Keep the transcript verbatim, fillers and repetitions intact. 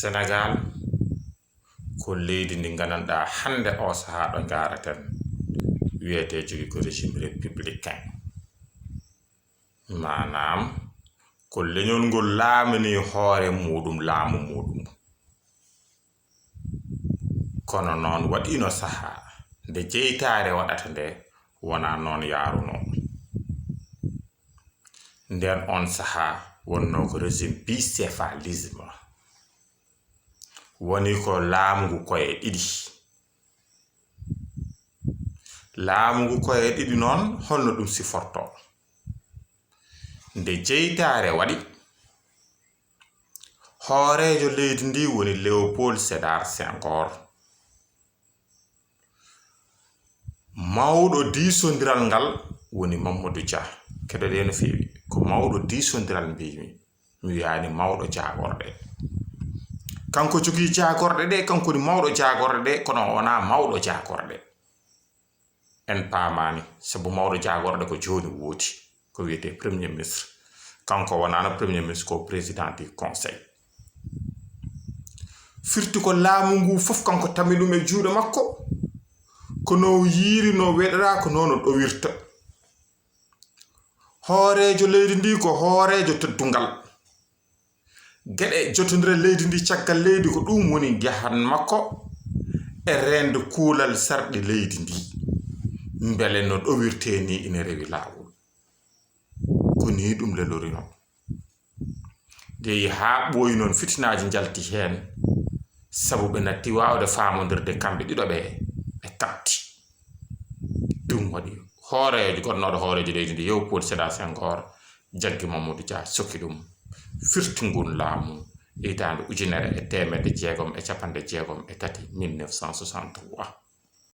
Senegal ko leydi ndi nganndanɗaa hannde o sahaa ɗo njaaraten wiyetee jogi ko régime républicain. Maanaam ko leñol ngol laamini hoore muuɗum laamu muuɗum. Kono noon waɗiino sahaa nde jeytaare waɗata nde wonaa noon yaarunoo. Ndeen oon sahaa wonnoo ko régime bicéphalisme, woni ko laamu ngu koye ɗiɗi. Laamu ngu koye ɗiɗi noon, holno ɗum sifortoo? Nde jeytaare waɗi, hooreejo leydi ndi woni Léopold Sédar Senghor. Mawɗo diisondiral ngal woni Mamadou Dia. Keɗoɗee no feewi. Ko mawɗo diisondiral mbiymi. Mi wiyaani mawɗo jaagorɗe. Kanko jogii jaagorɗe ɗe, kanko woni mawɗo jaagorɗe ɗe, kono o wonaa mawɗo jaagorɗe. En paamaani, sabu mawɗo jaagorɗe ko jooni woodi, ko wiyetee Premier Ministre. Kanko wonaano Premier Ministre, ko Président du Conseil. Firti ko laamu ngu fof kanko tami ɗum e juuɗe makko, ko no yiiri, no weɗira, ko noon o ɗowirta. Hooreejo leydi ndi ko hooreejo teddungal. Geɗe jotondire leydi ndi caggal leydi ko ɗum woni njahan makko e reende kuulal sarɗi leydi ndi. Mbele no ɗowirtee ni ina rewi laawol. Ko ni ɗum lelorino. Nde yehi haa ɓooyi noon, fitinaaji njalti heen, sabu ɓe natti waawde faamondirde kamɓe ɗiɗo ɓe, ɓe tatti. Ɗum waɗi hooreejo, gonnooɗo hooreejo leydi ndi, Léopold Sédar Senghor, jaggi Mamadou Dia, sokki ɗum, firti ngun laamu hitaande ujunere e teemedde jeegom e capanɗe jeegom e tati, mille neuf cent soixante-trois.